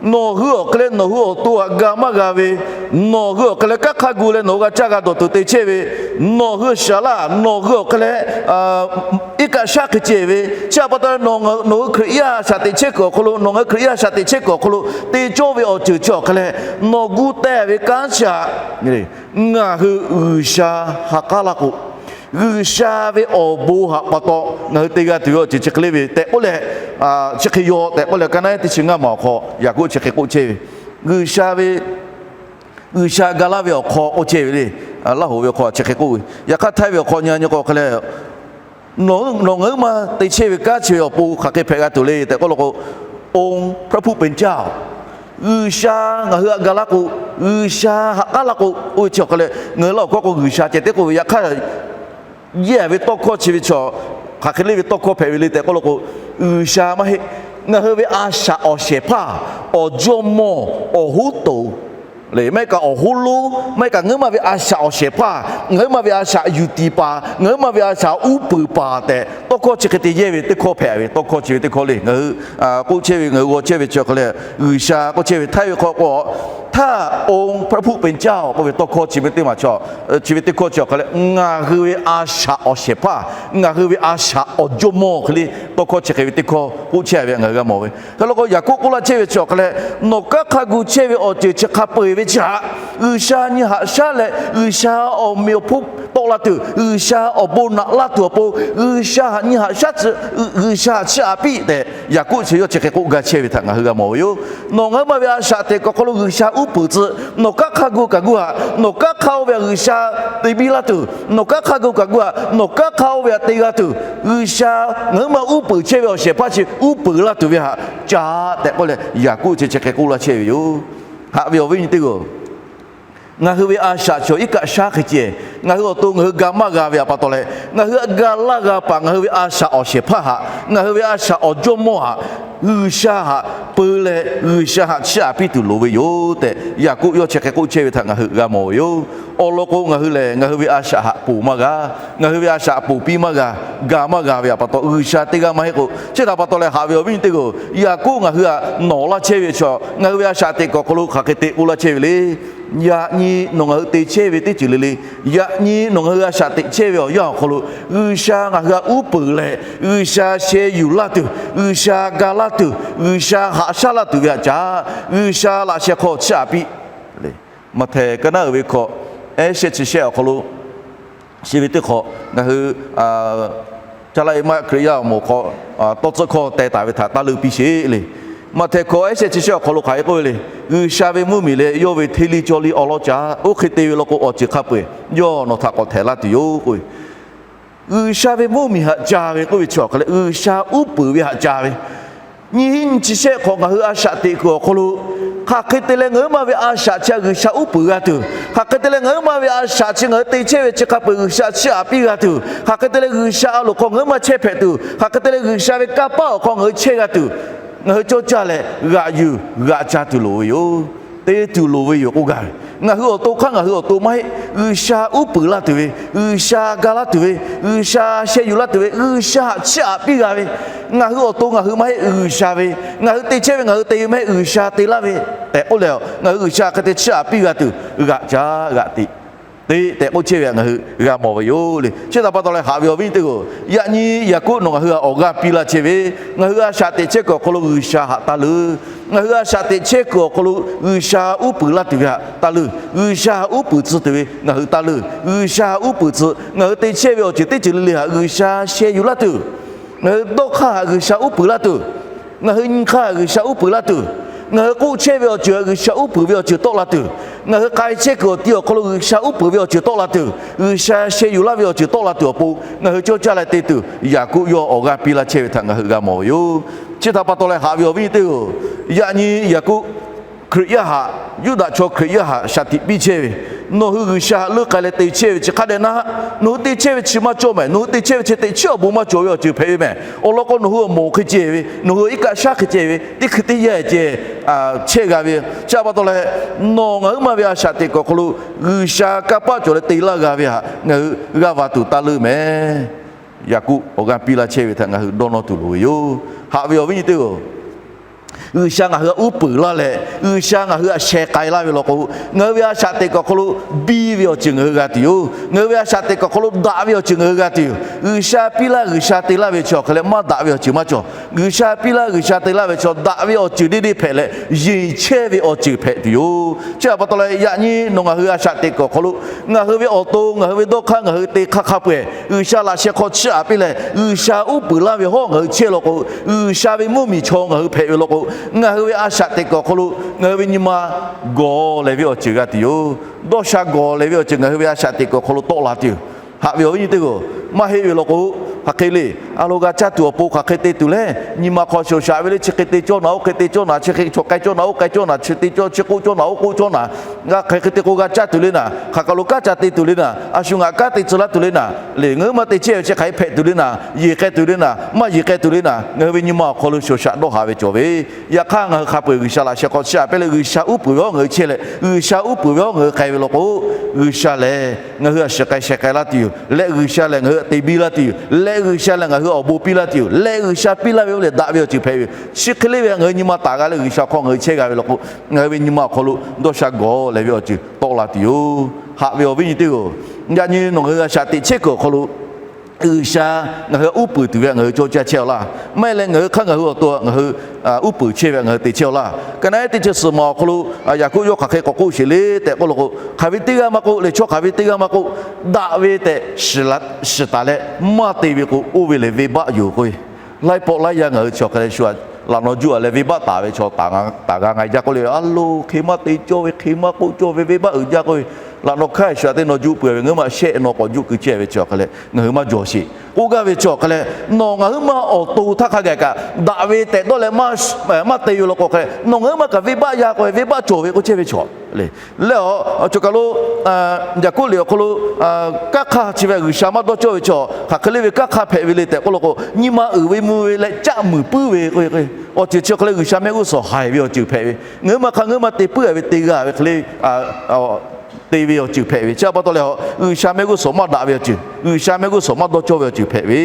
Nawˬ hui awˬ hk'e leh nawˬ hui awˬ to htaꞈ ga maˇ g'a ve, nawˬ hui awˬ hk'e leh kanˉ hk'aˇ gu leh nawˬ hui g'a caˇ g'a dawˬ tuˬ te chehˇ ve, nawˬ hui shaˍ laˇ, nawˬ hui awˬ hk'e leh iˉ kaˆ shaˉ hk'e ceh ve, chi htaꞈ pa taw leh nawˬ hui Hkriꞈ yaˇ shaꞈ teꞈ chehˇ kuiˬ awˬ hk'aw lo, nawˬ ngaˬ hui Hkriꞈ yaˇ shaꞈ teꞈ chehˇ kuiˬ awˬ hk'aw lo te cawˇ ve awˬ ceuˬ chi awˬ hk'e leh nawˬ gu teh ve kanˉ shaꞈ ngaˬ hui G'uiˬsha ha k'aˉ laˇ k'o, G'uiˬsha ve awˬ bon htaꞈ pa taw ngaˬ hui te g'a tuˬ ve awˬ ceuˬ chi hk'e le ve tehꞈ k'oˆ leh, chi hk'e yaw tehꞈ k'oˆ leh, ka naˉ teˇ chi ngaˇ ma awˬ hk'aw Yaˍkoˆ chi hk'e k'oˆ chehˇ ve, G'uiˬsha ve G'uiˬsha ga laˇ ve awˬ hk'aw k'oˆ chehˇ ve le. Laˇ hoꞈ ve awˬ hk'aw chi hk'e k'oˆ ve, yaꞈ hk'aˇ htaiˇ ve awˬ hk'aw nyi nyi k'o hk'e leh, nawˬ ngaˬ hui maˇ te chehˇ ve kanˉ chi ve awˬ pon hk'aˬ hk'e hpehꞈ g'a tuˬ le tehꞈ k'oˆ law k'o, องค์พระผู้เป็นเจ้า, G'uiˬsha ngaˬ hui htaꞈ ga laˇ k'o, G'uiˬsha ha k'aˉ laˇ k'o, oˇ ve chi awˬ hk'e leh ngaˬ hui laˇ awˬ hkawˇ k'o G'uiˬsha ceh teˇ k'oˆ ve, yaꞈ hk'aˇ yehˇ ve tawˇ hkawˇ chi ve chaw hk'aˬ hk'e le ve tawˇ hkawˇ hpehꞈ ve le tehꞈ k'oˆ law k'o, G'uiˬsha maˇ heˆ. Ngaˬ hui ve a shaꞈ awˬ shehˍ hpaˇ, awˬ jawˇmawˇ, awˬ hoˉ toˍ le, maˇ heˆ kaꞈ awˬ hoˉ lonˉ, maˇ heˆ kaꞈ ngaˬ hui maˇ ve a shaꞈ awˬ shehˍ hpaˇ, ngaˬ hui maˇ ve a shaꞈ yuˬ tiˍ paˍ, ngaˬ hui maˇ ve a shaꞈ uˉ peunˍ paˍ tehꞈ tawˇ hkawˇ chi hk'e te yehˇ ve teˇ hkawˇ hpehꞈ ve, tawˇ hkawˇ chi ve teˇ hkawˇ le. Ngaˬ hui k'oˆ chehˇ ve, ngaˬ hui g'aw chehˇ ve chi awˬ hk'e leh, G'uiˬsha k'oˆ chehˇ ve htaiˇ ve hk'aw k'o, พระผู้เป็นเจ้า k'oˆ ve tawˇ hkawˇ chi ve teˇ maˬ chi, chi ve teˇ hkawˇ chi awˬ hk'e leh ngaˬ hui ve a shaꞈ awˬ shehˍ hpaˇ, ngaˬ hui ve a shaꞈ awˬ jawˇmawˇ hk'e le tawˇ hkawˇ chi hk'e ve teˇ hkawˇ k'oˆ chehˇ ve ngaˬ hui g'a mawˬ ve. Hk'e law k'o Yaˍkoˆ k'oˆ laˇ chehˇ ve chi awˬ hk'e leh, nawˬ kanˉ hk'a gu chehˇ ve awˬ ceuˬ chi hk'a peu eˬ ve chi htaꞈ G'uiˬsha nyi haꞈ shaˉ leh G'uiˬsha awˬ meꞈ awˬ hponˇ tawˆ la tuˬ, G'uiˬsha awˬ bon naꞈ laˇ tuˬ awˬ pon, G'uiˬsha htaꞈ nyi haꞈ shaˉ tcuh, G'uiˬsha htaꞈ chiˇ aꞈ piˇ tehꞈ Yaˍkoˆ chi yawˇ chi hk'e k'oˆ gaˇ chehˇ ve htaꞈ ngaˬ hui g'a mawˬ ve yoˬ. Nawˬ ngaˬ hui maˇ ve a shaꞈ teꞈ kuiˬ awˬ hk'aw lo G'uiˬsha uˉ peunˍ tcuh, nawˬ kanˉ hk'a gu kaꞈ gu htaꞈ, nawˬ kanˉ hk'a oˇ ve htaꞈ G'uiˬsha te biˇ laˇ tuˬ, nawˬ kanˉ hk'a gu kaꞈ gu htaꞈ nawˬ kanˉ hk'a oˇ ve htaꞈ te g'a tuˬ, G'uiˬsha ngaˬ hui maˇ uˉ peunˍ chehˇ ve awˬ shehˍ hpaˇ chi uˉ peunˍ laˇ tuˬ ve htaꞈ ca tehꞈ k'oˆ leh Yaˍkoˆ chi chi hk'e k'oˆ laˇ chehˇ ve yoˬ. Haꞈ ve awˬ viˉ nyi teˇ g'aˇ, ngaˬ hui ve a shaꞈ chi iˉ kaˆ shaˉ hk'e ceh, ngaˬ hui awˬ to ngaˬ hui ga maˇ g'a ve htaꞈ pa taw leh, ngaˬ hui htaꞈ ga laˇ g'a paˍ ngaˬ hui ve a shaꞈ awˬ shehˍ hpaˇ htaꞈ, ngaˬ hui ve a shaꞈ awˬ jawˇmawˇ htaꞈ G'uiˬsha htaꞈ peu leh G'uiˬsha htaꞈ chiˇ aꞈ piˇ tuˬ loˍ ve yoˬ tehꞈ Yaˍkoˆ yawˇ chi hk'e k'oˆ chehˇ ve htaꞈ ngaˬ hui g'a mawˬ ve yoˬ. Awˬ lawn k'o ngaˬ hui lehˬ ngaˬ hui ve a shaꞈ htaꞈ ponˬ maˇ g'a, ngaˬ hui ve a shaꞈ ponˬ piˇ maˇ g'a, ga maˇ g'a ve htaꞈ pa taw G'uiˬsha teˇ g'aˇ maˇ heˆ k'o, chi htaꞈ pa taw leh haꞈ ve awˬ viˉ nyi teˇ g'aˇ, Yaˍkoˆ ngaˬ hui htaꞈ nawˬ laˇ chehˇ ve chi, ngaˬ hui ve a shaꞈ teꞈ kuiˬ awˬ hk'aw lo hk'aˬ hk'e te k'oˆ laˇ chehˇ ve le. Yaꞈ nyi nawˬ ngaˬ hui te chehˇ ve teˇ ceuˬ le le, yaꞈ nyi nawˬ ngaˬ hui a shaꞈ teꞈ chehˇ ve awˬ yanˇ awˬ hk'aw lo, G'uiˬsha ngaˬ hui htaꞈ uˉ peunˍ leh G'uiˬsha sheh yuˬ laˇ tuˬ, G'uiˬsha ga laˇ tuˬ, G'uiˬsha haꞈ shaˉ laˇ tuˬ ve htaꞈ caˉ, G'uiˬsha laꞈ sheh hk'aw chiˇ aꞈ piˇ. Maꞈhtehˍ ka naˉ uiˍ ve hkawꞈ ehˉ shehˆ chi shehˆ awˬ hk'aw lo, chi ve teˇ hk'awꞈ ngaˬ hui caˇ laˇ e maˇ Hkriꞈ yaˇ awˬ moˍ hk'aw tawˇ tcuhˆ hkawˇ teh taˍ ve htaꞈ taˇ leuˆ piˇ sheˍ le. Maꞈhtehˍ hkawꞈ ehˉ shehˆ chi shehˆ awˬ hk'aw lo hk'aˬ hk'e k'oˆ ve le. G'uiˬsha ve mvuhˇmiˬ leh yawˇ ve hteˇ liˇ cawˇ liˇ awˬ lawn caˉ, oˇ hk'e te ve law k'o awˬ ceuˬ hk'a peu eˬ yawˇ nawˬ htaꞈ k'awꞈ htehꞈ laˇ tuˬ yoˬ k'oˆ ve. G'uiˬsha ve mvuhˇmiˬ htaꞈ ca ve k'oˆ ve chi awˬ hk'aˬ leh G'uiˬsha uˉ peunˍ ve htaꞈ ca ve. Nyiˇ hinˉ nyiˇ chi shehˆ hk'awꞈ ngaˬ hui a shaꞈ teꞈ kuiˬ awˬ hk'aw lo, hk'aˬ hk'e te leh ngaˬ hui maˇ ve a shaꞈ chi htaꞈ G'uiˬsha uˉ peunˍ g'a tuˬ, hk'aˬ hk'e te leh ngaˬ hui maˇ ve a shaꞈ chi ngaˬ hui te chehˇ ve chi hk'a peu eˬ G'uiˬsha chiˇ aꞈ piˇ g'a tuˬ, hk'aˬ hk'e te leh G'uiˬsha a loˍ hk'aw ngaˬ hui maˇ chehˇ hpehꞈ tuˬ, hk'aˬ hk'e te leh G'uiˬsha ve kanˇ paˆ awˬ hk'aw ngaˬ hui chehˇ g'a tuˬ, ngaˬ hui cawˇ caˇ leh g'aꞈ yuˬ g'aꞈ ca tuˬ loˍ ve yoˬ. Te tuˬ loˍ ve yoˬ k'oˆ gaˇ ve. Ngaˬ hui awˬ to hk'aˇ ngaˬ hui awˬ to maˇ heˆ. G'uiˬsha uˉ peunˍ laˇ tuˬ ve, G'uiˬsha ga laˇ tuˬ ve, G'uiˬsha sheh yuˬ laˇ tuˬ ve, G'uiˬsha htaꞈ chiˇ aꞈ piˇ g'a ve, ngaˬ hui awˬ to ngaˬ hui maˇ heˆ. G'uiˬsha ve, ngaˬ hui te chehˇ ve ngaˬ hui te ve maˇ heˆ. G'uiˬsha te laˇ ve tehꞈ k'oˆ leh, ngaˬ hui G'uiˬsha hk'e te chiˇ aꞈ piˇ g'a tuˬ g'aꞈ ca g'aꞈ teꞈ te tehꞈ k'oˆ chehˇ ve htaꞈ ngaˬ hui g'a mawˬ ve yoˬ le. Chi htaꞈ pa taw leh haꞈ ve awˬ viˉ teˇ g'aˇ, yaꞈ nyi Yaˍkoˆ nawˬ ngaˬ hui htaꞈ awˬ g'aˇ piˇ laˇ chehˇ ve, ngaˬ hui a shaꞈ teꞈ chehˇ kuiˬ awˬ hk'aw lo G'uiˬsha htaꞈ taˇ leuˆ. Ngaˬ hui a shaꞈ teꞈ chehˇ kuiˬ awˬ hk'aw lo G'uiˬsha uˉ peunˍ laˇ tuˬ ve htaꞈ taˇ leuˆ. G'uiˬsha uˉ peunˍ tcuh tuˬ ve ngaˬ hui taˇ leuˆ. G'uiˬsha uˉ peunˍ tcuh, ngaˬ hui te chehˇ ve awˬ ceuˬ teˇ ceuˬ le le htaꞈ G'uiˬsha sheh yuˬ laˇ tuˬ, ngaˬ hui dawˇ hk'aˇ htaꞈ G'uiˬsha uˉ peunˍ laˇ tuˬ, ngaˬ hui nyi hk'aˇ htaꞈ G'uiˬsha uˉ peunˍ laˇ tuˬ, ngaˬ hui k'oˆ chehˇ ve awˬ ceuˬ htaꞈ G'uiˬsha uˉ peunˍ ve awˬ ceuˬ tawˆ la tuˬ, ngaˬ hui k'ai chehˇ kuiˬ awˬ ti awˬ hk'aw lo G'uiˬsha uˉ peunˍ ve awˬ ceuˬ tawˆ la tuˬ, G'uiˬsha sheh yuˬ laˇ ve awˬ ceuˬ tawˆ la tuˬ awˬ pon ngaˬ hui cawˇ caˇ leh te tuˬ Yaˍkoˆ yawˇ awˬ g'aˇ piˇ laˇ chehˇ ve htaꞈ ngaˬ hui g'a mawˬ ve yoˬ. Chi htaꞈ pa taw leh haꞈ ve awˬ viˉ teˇ g'aˇ, yaꞈ nyi Yaˍkoˆ Hkriꞈ yaˇ htaꞈ, Yuˇdaꞈ chaw Hkriꞈ yaˇ htaꞈ shaˍ tiꞈ piˇ chehˇ ve, nawˬ hui G'uiˬsha htaꞈ leuˆ k'ai leh te chehˇ ve chi hk'a dehꞈ na, nawˬ hui te chehˇ ve chi maˇ cawˇ mehˍ. Nawˬ hui te chehˇ ve chi teꞈ chiˉ awˬ bon maˇ cawˬ ve awˬ ceuˬ hpehꞈ ve mehˍ. Awˬ lawn k'o nawˬ hui awˬ moˍ hk'e ceh ve, nawˬ hui iˉ kaˆ shaˉ hk'e ceh ve, teˇ hkui teˇ yanˇ ceh chehˇ g'a ve. Chi htaꞈ pa taw leh, nawˬ ngaˬ hui maˇ ve a shaꞈ teꞈ kuiˬ awˬ hk'aw lo G'uiˬsha kanˇ paˆ cawˬ leh te laˇ g'a ve htaꞈ ngaˬ hui g'aˇ va tuˬ taˇ leuˆ mehˍ. Yaˍkoˆ awˬ g'aˇ piˇ laˇ chehˇ ve htaꞈ ngaˬ hui dawˇ nawˇ tuˬ loˍ ve yoˬ. Haꞈ ve awˬ viˉ nyi teˇ g'aˇ G'uiˬsha ngaˬ hui htaꞈ uˉ peunˍ laˇ leh, G'uiˬsha ngaˬ hui htaꞈ sheh k'ai laˇ ve law k'o, ngaˬ hui ve a shaꞈ teꞈ kuiˬ awˬ hk'aw lo biˇ ve awˬ ceuˬ ngaˬ hui g'a tuˬ yoˬ. Ngaˬ hui ve a shaꞈ teꞈ kuiˬ awˬ hk'aw lo daꞈ ve awˬ ceuˬ ngaˬ hui g'a tuˬ yoˬ. G'uiˬsha piˇ laˇ, G'uiˬsha te laˇ ve chi awˬ hk'e leh maˇ daꞈ ve awˬ ceuˬ maˇ cawˬ. G'uiˬsha piˇ laˇ, G'uiˬsha te laˇ ve chi daꞈ ve awˬ ceuˬ deˇ deˇ hpehꞈ leh, yeˬ chehˇ ve awˬ ceuˬ hpehꞈ tuˬ yoˬ. Chi htaꞈ pa taw leh, yaꞈ nyi nawˬ ngaˬ hui a shaꞈ teꞈ kuiˬ awˬ hk'aw lo ngaˬ hui ve awˬ to, ngaˬ hui ve dawˇ hk'aˇ, ngaˬ hui te hk'aˇ hk'a peu-eˬ G'uiˬsha laꞈ sheh hk'aw chiˇ aꞈ piˇ leh, G'uiˬsha uˉ peunˍ laˇ ve hawˉ ngaˬ hui chehˇ law k'o, G'uiˬsha ve mvuhˇmiˬ chaw ngaˬ hui hpehꞈ ve law k'o, ngaˬ hui ve a shaꞈ teꞈ kuiˬ awˬ hk'aw lo ngaˬ hui ve nyi ma gawˬ lehˬ ve awˬ ceuˬ g'a tuˬ yoˬ. Dawˇ sha gawˬ lehˬ ve awˬ ceuˬ ngaˬ hui ve a shaꞈ teꞈ kuiˬ awˬ hk'aw lo tawˆ la tuˬ yoˬ. Haꞈ ve awˬ viˉ nyi teˇ hpaˍ-oˬ, maˇ heˆ ve law k'o, hk'aˬ hk'e le, a lo g'a caˇ tuˬ awˬ pon hk'aˬ hk'e te tuˬ le, nyi ma hk'aw shoˍ shaꞈ ve le, chi hk'e te cawˇ naˍ oˇ hk'e te cawˇ naˍ, chi hk'e chaw k'ai cawˇ naˍ oˇ k'ai cawˇ naˍ, chi te cawˇ chi k'oˆ cawˇ naˍ oˇ k'oˆ cawˇ naˍ, g'a hk'aˬ hk'e te k'o g'a caˇ tuˬ le naˍ, hk'aˬ kaˬ lo kanˉ ca te tuˬ le naˍ, a shu ngaˬ kanˉ te tcuh laˇ tuˬ le naˍ, le ngaˬ hui maˇ te chehˇ ve chi hk'aˬ hk'e hpehꞈ tuˬ le naˍ, yeˬ k'ai tuˬ le naˍ, maˇ yeˬ k'ai tuˬ le naˍ, ngaˬ hui ve nyi ma awˬ hk'aw lo shoˍ shaꞈ dawˇ haˍ ve cawˬ ve, yaꞈ hk'aˇ ngaˬ hui hk'a peu-eˬ G'uiˬsha laꞈ sheh hk'aw chiˇ aꞈ piˇ leh, G'uiˬsha uˉ peunˍ ve hawˉ ngaˬ hui chehˇ leh, G'uiˬsha uˉ peunˍ ve hawˉ ngaˬ hui k'ai ve law k'o, G'uiˬsha lehˬ ngaˬ hui htaꞈ shiˍ k'ai sheh k'ai laˇ tuˬ yoˬ. Leh G'uiˬsha lehˬ ngaˬ hui htaꞈ te biˇ laˇ tuˬ yoˬ. Leh G'uiˬsha lehˬ ngaˬ hui awˬ bon piˇ laˇ tuˬ yoˬ. Leh G'uiˬsha piˇ laˇ ve oˇ lehˬ daꞈ ve awˬ ceuˬ hpehꞈ ve yoˬ. Chi hk'e le ve ngaˬ hui nyi ma taˍ g'a leh G'uiˬsha hk'aw ngaˬ hui chehˇ g'a ve law k'o, ngaˬ hui ve nyi ma awˬ hk'aw lo dawˇ sha gawˬ lehˬ ve awˬ ceuˬ tawˆ la tuˬ yoˬ. Haꞈ ve awˬ viˉ nyi teˇ hpaˍ-oˬ, yaꞈ nyi nawˬ ngaˬ hui a shaꞈ teꞈ chehˇ kuiˬ awˬ hk'aw lo G'uiˬsha ngaˬ hui htaꞈ uˉ peunˍ tuˬ ve htaꞈ ngaˬ hui cawˇ caˇ chehˇ-aw laˇ. Maˇ heˆ leh ngaˬ hui hk'aˇ ngaˬ hui awˬ to ngaˬ hui uˉ peunˍ chehˇ ve htaꞈ ngaˬ hui te chehˇ-aw laˇ. Ka naˉ teˇ chi suhˍ maˬ awˬ hk'aw lo Yaˍkoˆ yawˇ hk'aˬ hk'e k'awꞈ k'oˆ sheˍ le tehꞈ k'oˆ law k'o, hk'aˬ ve teˇ g'aˇ maˇ k'oˆ leh chaw hk'aˬ ve teˇ g'aˇ maˇ k'oˆ, daꞈ ve tehꞈ shiˍ taˍ leh maˇ te ve k'o, oˇ ve lehˬ venˇbaˆ yoˬ k'oˆ ve. Laiˉ pawˆ laiˉ yaˇ ngaˬ hui chi awˬ hk'e leh shu laꞈ naw juˇ-a leh venˇbaˆ taˍ ve chaw taˍ g'a ngaˬ jaˇ k'oˆ le, a lo hk'e maˇ te cawˇ ve, hk'e maˇ k'oˆ cawˇ ve, venˇbaˆ uiˍ jaˇ k'oˆ ve, laꞈ naw hkanˇ shu-a teˇ naw juˇ peuˬ ve, ngaˬ hui maˇ shehˆ naw k'awꞈ juˇ keu chehˇ ve chi awˬ hk'e leh ngaˬ hui maˇ jawˬ sheˍ k'oˆ gaˇ ve chi awˬ hk'e leh, nawˬ ngaˬ huiˉ maˇ awˬ to htaˇ hk'a gaˬ kaꞈ daꞈ ve tehꞈ dawˇ leh maˇ te ve law k'o hk'e leh, nawˬ ngaˬ huiˉ maˇ kaꞈ venˇbaˆ yaˇ k'o venˇbaˆ cawˬ ve k'oˆ chehˇ ve chaw le. Leh a, choˬ kaˬ lo Yaˍkoˆ liꞈ awˬ hk'aw lo kanˉ hk'aˇ chi ve G'uiˬsha maˇ dawˇ cawˇ ve chaw hk'aˬ hk'e le ve kanˉ hk'aˇ hpehꞈ ve le tehꞈ k'oˆ law k'o, nyi ma uiˍ ve mvuh ve leh caˆ muiˬ puiˉ ve k'o, awˬ ceuˬ chi awˬ hk'e leh G'uiˬsha mehˆ g'uˇ suhˍ haiˬ ve awˬ ceuˬ hpehꞈ ve. Ngaˬ huiˉ maˇ hk'aˇ ngaˬ huiˉ maˇ te puiˉ-a ve te g'a ve hk'e le te ve awˬ ceuˬ hpehꞈ ve. Chi pa taw leh, G'uiˬsha mehˆ g'uˇ suhˍ maˇ daꞈ ve awˬ ceuˬ, G'uiˬsha mehˆ g'uˇ suhˍ maˇ dawˇ cawˇ ve awˬ ceuˬ hpehꞈ ve.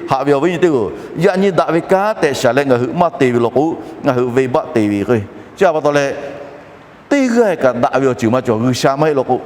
Haꞈ ve awˬ viˉ nyi teˇ hpaˍ-oˬ, yaꞈ nyi daꞈ ve kanˉ tehꞈ shaˍ leh ngaˬ hui maˇ te ve law k'o, ngaˬ hui venˇbaˆ te ve k'o, chi pa taw leh teˇ g'aˇ kaꞈ daꞈ ve awˬ ceuˬ maˇ cawˬ. G'uiˬsha maˇ heˆ law k'o,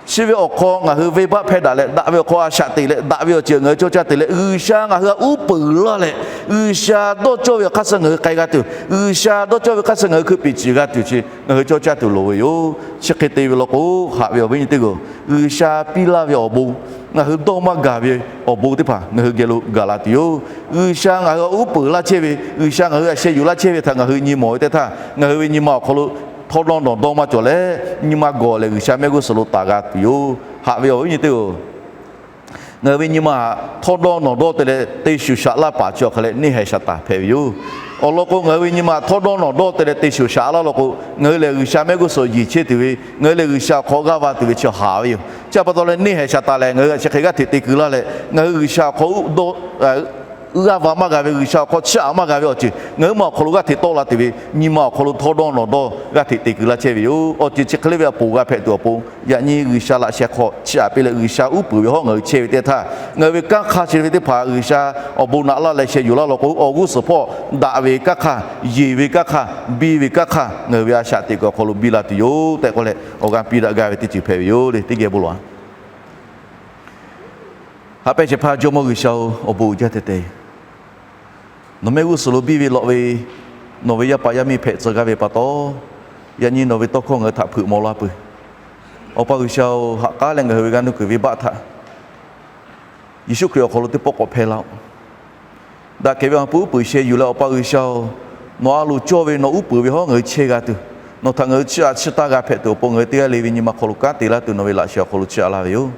chi ve awˬ hk'aw ngaˬ hui venˇbaˆ hpehˇ daꞈ leh daꞈ ve awˬ hk'aw a shaꞈ teꞈ leh daꞈ ve awˬ ceuˬ ngaˬ hui cawˇ caˇ te leh, G'uiˬsha ngaˬ hui htaꞈ uˉ peunˍ laˇ leh, G'uiˬsha dawˇ cawˇ ve awˬ hk'aˇ suh ngaˬ hui k'ai g'a tuˬ, G'uiˬsha dawˇ cawˇ ve hk'aˇ suh ngaˬ hui hkui piˍ ciˍ g'a tuˬ chi ngaˬ hui cawˇ caˇ tuˬ loˍ ve yoˬ. Chi hk'e te ve law k'o, haꞈ ve awˬ viˉ nyi teˇ hpaˍ-oˬ, G'uiˬsha piˇ laˇ ve awˬ bon, ngaˬ hui dawˇ maˇ gaˬ ve awˬ bon teˇ hpaˍ ngaˬ hui geh lo gaˬ la tuˬ yoˬ. G'uiˬsha ngaˬ hui htaꞈ uˉ peunˍ laˇ chehˇ ve, G'uiˬsha ngaˬ hui htaꞈ sheh yuˬ laˇ chehˇ ve htaꞈ ngaˬ hui nyi mawˬ ve teˇ htaˇ, ngaˬ hui ve nyi ma awˬ hk'aw lo htawˇ dawˇ nawˬ dawˇ maˇ cawˬ leh, nyi ma gawˬ lehˬ G'uiˬsha mehˆ g'uˇ suhˍ lo taˍ g'a tuˬ yoˬ. Haꞈ ve awˬ viˉ nyi teˇ hpaˍ-oˬ, ngaˬ hui ve nyi ma htaꞈ htawˇ dawˇ nawˬ dawˇ te leh te shuˍ shaꞈ laˇ paˍ chi awˬ hk'e leh neˇ haiˬ shaˍ taˍ hpehꞈ ve yoˬ. Awˬ lawn k'o, ngaˬ hui ve nyi ma htaꞈ htawˇ dawˇ nawˬ dawˇ te leh te shuˍ shaꞈ laˇ law k'o, ngaˬ hui lehˬ G'uiˬsha mehˆ g'uˇ suhˍ yeˬ chehˇ tuˬ ve, ngaˬ hui lehˬ G'uiˬsha awˬ hk'aw g'aˇ va tuˬ ve chi haˍ ve yoˬ. Chi pa taw leh neˇ haiˬ shaˍ taˍ lehˬ, ngaˬ hui chi hk'e g'aˇ hteꞈ te keu laˇ leh, ngaˬ hui G'uiˬsha awˬ hk'aw g'aˇ va maˇ g'a ve, G'uiˬsha awˬ hk'aw chiˇ aꞈ maˇ g'a ve awˬ ceuˬ ngaˬ hui ma awˬ hk'aw lo g'aˇ hteꞈ tawˆ la tuˬ ve, nyi ma awˬ hk'aw lo htawˇ dawˇ nawˬ dawˇ g'aˇ hteꞈ te keu laˇ chehˇ ve yoˬ. Awˬ ceuˬ chi hk'e le ve awˬ pon g'a hpehꞈ tuˬ awˬ pon, yaꞈ nyi G'uiˬsha laꞈ sheh hk'aw chiˇ aꞈ piˇ leh G'uiˬsha uˉ peunˍ ve hawˉ ngaˬ hui chehˇ ve teˇ htaˇ, ngaˬ hui ve kanˉ hk'aˇ chi ve teˇ hpaˍ G'uiˬsha awˬ bon naꞈ laˇ leh sheh yuˬ laˇ law k'o, awˬ g'uˇ suhˍ hpawˇ daꞈ ve kanˉ hk'aˇ, yeˬ ve kanˉ hk'aˇ, biˇ ve kanˉ hk'aˇ ngaˬ hui ve a shaꞈ teꞈ kuiˬ awˬ hk'aw lo biˇ la tuˬ yoˬ tehꞈ k'oˆ leh, awˬ g'aˇ piˇ daꞈ gaˇ ve teˇ ceuˬ hpehꞈ ve yoˬ le. Teˇ geh bon lawˬ-a. Haꞈ pehnˇ shehˍ hpaˇ Jawˇmawˇ G'uiˬsha-oˬ, awˬ bon uiˍ jaˇ tehꞈ te. Nawˬ mehˆ g'uˇ suhˍ lo biˇ ve lawꞈ ve nawˬ ve yaˇ paˍ yaˇ miˇ hpehꞈ tcuh g'a ve pa taw, yaꞈ nyi nawˬ ve tawˇ hkawˇ ngaˬ hui htaꞈ hpeuꞈ maw laˇ peuˬ. Awˬ pa G'uiˬsha-oˬ, ha k'aˉ leh ngaˬ hui ve g'a nuˇ kuiˬ venˇbaˆ htaꞈ Yeˍsuˆ Hkriꞈ awˬ hk'aw lo teˇ pawˆ k'awꞈ hpehˇ laˇ-oˆ. Daꞈ kehˬ ve awˬ ha hpu uˉ peunˍ sheh yuˬ leh, Awˬ pa G'uiˬsha-oˬ, nawˬ a loˍ cawˇ ve nawˬ uˉ peunˍ ve hawˉ ngaˬ hui chehˇ g'a tuˬ, nawˬ htaꞈ ngaˬ hui chiˇ aꞈ chiˇ taˇ g'a hpehꞈ tuˬ awˬ pon, ngaˬ hui teˇ g'aˇ le ve nyi ma hk'aw lo kanˉ te laˇ tuˬ nawˬ ve laꞈ sheh awˬ hk'aw lo chiˇ aꞈ laˇ ve yoˬ.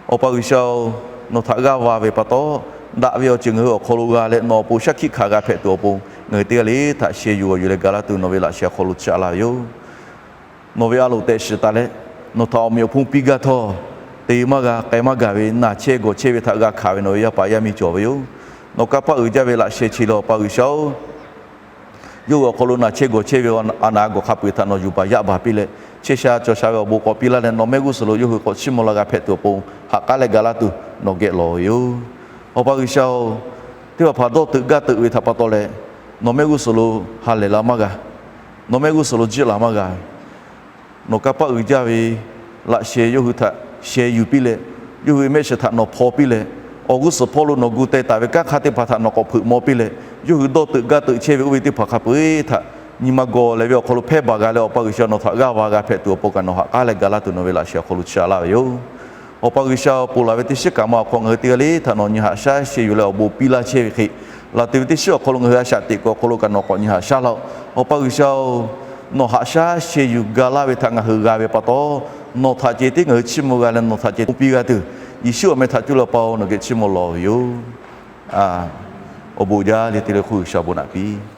Awˬ pa G'uiˬsha-oˬ, nawˬ htaꞈ g'aˇ va ve pa taw, daꞈ ve awˬ ceuˬ ngaˬ hui awˬ hk'aw lo g'a leh nawˬ awˬ pon shaˉ hkiˆ hkanˍ g'a hpehꞈ tuˬ awˬ pon, ngaˬ hui teˇ g'aˇ le htaꞈ sheh yuˬ g'awˬ yuˬ leh ga laˇ tuˬ nawˬ ve laꞈ sheh awˬ hk'aw lo chiˇ aꞈ laˇ ve yoˬ. Nawˬ ve a loˍ tehꞈ shiˍ taˍ leh, nawˬ htaꞈ awˬ meꞈ awˬ hponˇ piˇ gaˇ htawˇ, te maˇ g'a k'ai maˇ gaˬ ve naˬ chehˇ gawˬ chehˇ ve htaꞈ g'a hkanˍ ve nawˬ ve yaˇ paˍ yaˇ miˇ cawˬ ve yoˬ. Nawˬ kanˇ paˆ uiˍ jaˇ ve laꞈ sheh chi leh Awˬ pa G'uiˬsha-oˬ, yawˇ hui awˬ hk'aw lo naˬ chehˇ gawˬ chehˇ ve a naˍ gawˬ hk'a peu-eˬ htaꞈ nawˬ yuˬ baˬ yaˆ baˬ piˇ leh, chehˇ sha cawˬ sha ve awˬ bon k'awꞈ piˇ laˇ leh, nawˬ mehˆ g'uˇ suhˍ lo yawˇ hui k'awꞈ chiˇ mvuh la g'a hpehꞈ tuˬ awˬ pon, ha k'aˉ leh ga laˇ tuˬ nawˬ geh lawˬ ve yoˬ. Awˬ pa G'uiˬsha-oˬ, teˇ hpaˍ hpaˍ dawˇ teuꞈ gaˇ teuꞈ ve htaꞈ pa taw leh, nawˬ mehˆ g'uˇ suhˍ lo ha lehˬ la maˇ g'a. Nawˬ mehˆ g'uˇ suhˍ lo jiˆ laˬ maˇ g'a ve, nawˬ kanˇ paˆ uiˍ jaˇ ve laꞈ sheh yawˇ hui htaꞈ sheh yuˬ piˇ leh, yawˇ hui ve mehˆ shiˍ htaꞈ nawˬ hpaw piˇ leh, awˬ g'uˇ suhˍ hpawˇ lo nawˬ gu teh taˍ ve kanˉ hk'aˇ teˇ hpaˍ htaꞈ nawˬ k'awꞈ hpeuꞈ maw piˇ leh, yawˇ hui dawˇ teuꞈ gaˇ teuꞈ chehˇ ve oˇ ve teˇ hpaˍ hk'a peu-eˬ htaꞈ nyi ma gawˬ leh ve awˬ hk'aw lo hpehˇ baˬ g'a leh, Awˬ pa G'uiˬsha nawˬ htaꞈ g'aˇ va g'a hpehꞈ tuˬ awˬ pon kaꞈ nawˬ haꞈ k'aˉ leh ga laˇ tuˬ nawˬ ve laꞈ sheh awˬ hk'aw lo chiˇ aꞈ laˇ ve yoˬ. Awˬ pa G'uiˬsha-oˬ, ponˬ laˬ ve teˇ shiˉ kaꞈ ma awˬ hk'aw ngaˬ hui teˇ g'aˇ le htaꞈ nawˬ nyi haꞈ shaˉ sheh yuˬ leh awˬ bon piˇ laˇ chehˇ ve hk'e, laˬ tuˬ ve teˇ shiˉ awˬ hk'aw lo ngaˬ hui a shaꞈ teꞈ kuiˬ awˬ hk'aw lo kaꞈ nawˬ k'awꞈ nyi haꞈ shaˉ laˇ-oˆ. Awˬ pa G'uiˬsha-oˬ, nawˬ haꞈ shaˉ sheh yuˬ ga laˇ ve htaꞈ ngaˬ hui g'a ve pa taw, nawˬ htaꞈ ceh tiˉ ngaˬ hui chiˇ mvuh g'a leh nawˬ htaꞈ ceh tiˉ piˇ g'a tuˬ, Yeˍsuˆ awˬ meh htaꞈ cuˇ leh Awˬ pa-oˬ, nawˬ geh chiˇ mvuh lawˬ ve yoˬ. Awˬ bon jaˇ leh te leh hk'oˆ G'uiˬsha bon naꞈ piˇ.